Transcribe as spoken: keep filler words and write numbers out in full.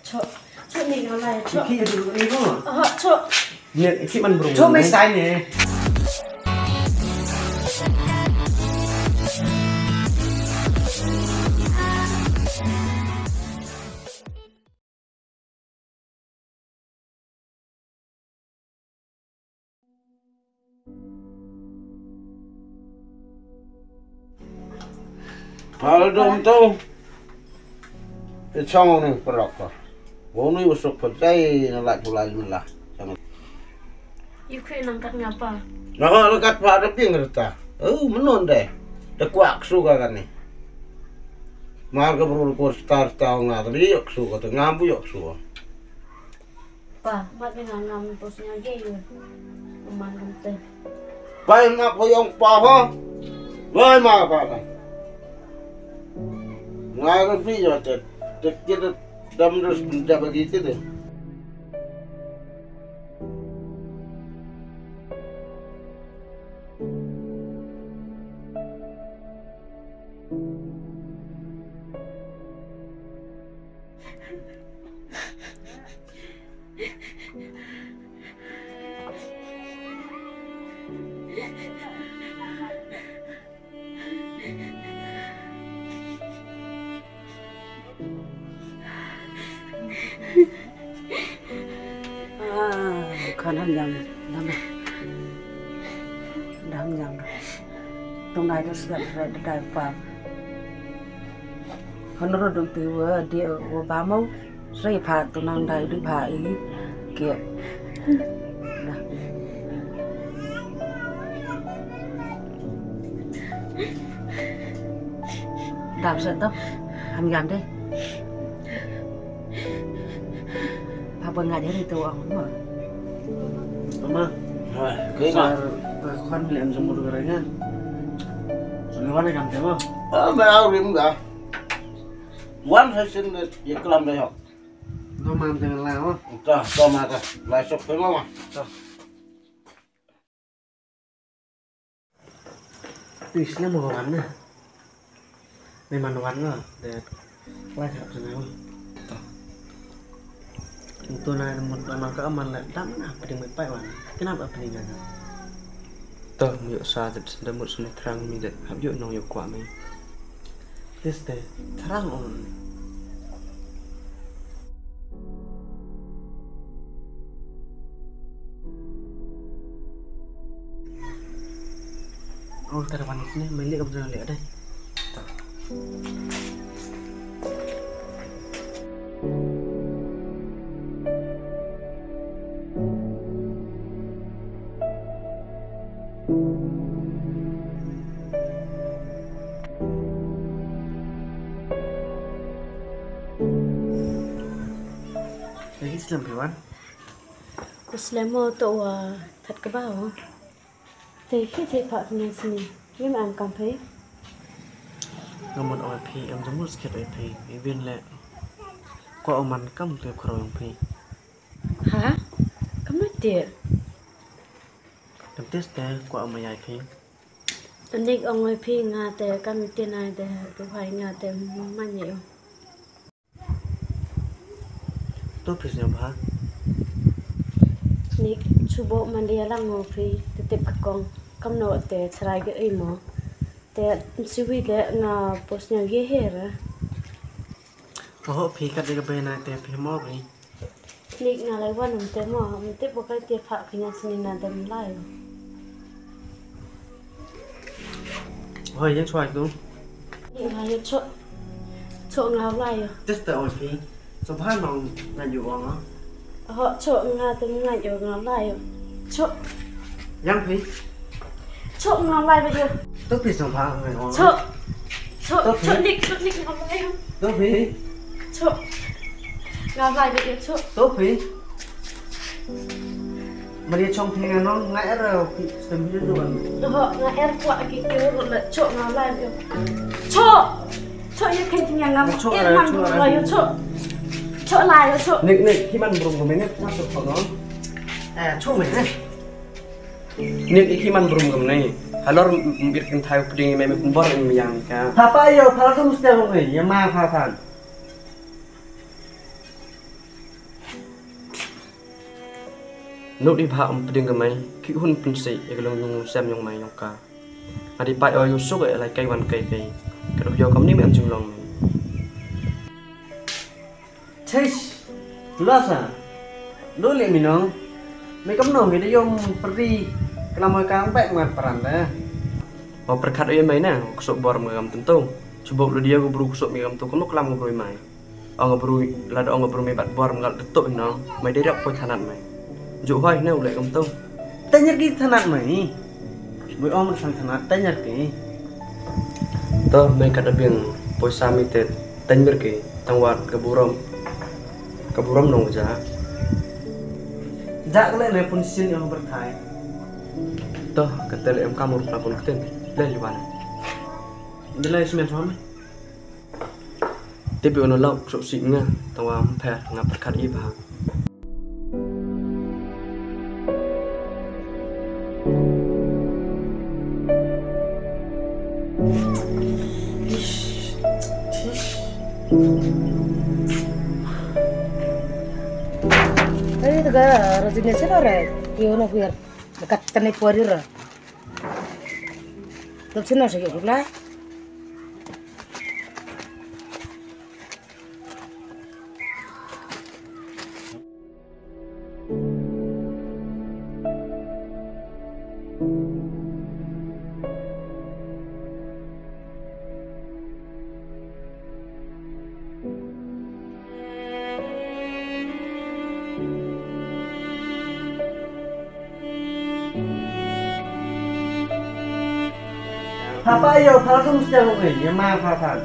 Cho, cho ni nga lai, cho. Ki du ni ko. Ah, cho. Ni ki man bro. Cho me sai ne. Hal dum tu. Ïa chong ni paralok ka. Bun ïa u suk pajai na lait pulai mynla. Ïa khuid nang kat ngapa? Nang kat pa da ping rta. Oh, mynno de. Da kwah ksu ka kane. Mar ka bru da kur star star nga da ïoh ksu ka te ngam bu ïoh ksu. Pa, mat me nga ngam pos nya ge yu. Uman kam te. Pai ma ko yong pa ho. Wai ma pa na. Nga ka pi yo te. Te kit dam dus da ba gi te de. Ah, khan ham jam, dam. Dam jam. Tong dai da siap red dai pa. Hon ro duk tu wa dia wa ba mau. Srei pha tu nang dai duk pha i. Kia. Dah. Dap sa tu. Ham jam deh. Pha ba ngat deh tu ang ma. Ma. Hai, kei ma. Sar, ba khon le am jam ru kare ngan. Sar wan kam te ma. Ah, ma au rim ga. Wan sa sin de, ye klam de hok. To mam te la ma. To, to ma ta. Lai sok te ma ma. To. Tis na mo wan na. Me man wan na. De. Lai sa sin na ma. To. Ito na mo man ka man la dam na. Pdeng me pai wan. Kenapa pdeng na? To, mo yok sa de, de mo sini terang mi de. Hap yok nong yok kuat mi. Tis te thrang on. Oh, tara panis ne, meli ka benda lihat deh. Lagi slem phi wan? Slem mo to wa that ka ba wa. Te khi te pha kne sini. Yem am kam phi. Ngamon oi phi, am jumur skit oi phi. Even le. Ko oman kam tu khro yong phi. Ha? Kam ne te. Kam tis te ko am yai phi. Nik ong oi phi nga te kam te nai te tu hai nga te man ye. To phi sngewbha. Nik chubo man dia lang ngo phi te tip ka kong. Kam no te chrai ge ei mo. Te siwi le nga pos nya ye he ra. Oho phi kat de ka be na te phi mo phi. Nik nga lai wan um te mo, um te bo kai te pha kanya sini na dem lai. Hoi yang chwa tu. Nik nga yo cho. Cho nga lai yo. Just the only thing. So pha nong nga yo ong. Oho cho nga te nga yo nga lai yo. Cho. Yang phi. Cho nga lai ba yo. To phi so pha nga ong. Cho. Cho, cho nik, cho nik nga lai yo. To phi. Cho. Nga lai ba yo cho. To phi. Mari chong phi nga nong nga er phi sem phi do ban. Ho nga er kwa ki ki ro la cho nga lai ba yo. Cho. Cho ye ken nya nga er man la yo cho. Cho lai yo cho. Nik nik ki man brum ko me ne pa so ko no. Eh cho me ne. Nin iki man brum gam nei. Halor mbir kin thai pding me me kumbor in yang ka. Papa yo pala tu mesti ngoi ya ma papa. Nud i bha um pdeng ka mei, ki hun pynsih ïa ka long yung sem yong mei yong ka. Nga dei pai oi u suk e lai kai wan kai kai. Ka dok yow kam ni mei am jinglong mei. Chish, lasa. Lu le minong. Mei kam nong hi da yom perdi. Kena mei kang baik mat peran da. Wa perkat oi mei na, ksuk bor mei kam tentu. Cuba lu dia ku bru ksuk mei kam tu, kamu kelam ku bru mei. Ong bru, lada ong bru mei bat bor mei gal tetuk hinong, mei dei riap poi thanat mei. Juk hoi hina ulai kam tu. Tanyar ki thanat mei. Bui ong sang thanat tanyar ki. To mei kat abiang poi sa mei te tanyar ki tangwat ka burom. Ka burom nong ja. Ja kale ne pun sin ong berthai. To kate le em kamur na pun kten. Le liwan. Dile semen hon. Te bi ono lok sok sik nga, tang wa mpher nga perkat i bha. Ai, taga rajin ne sila re. Yo na kuya. Dekat tane kuari ra. Dap sino sa yo la. Papa yo, papa tu mesti aku ni, ya ma papa.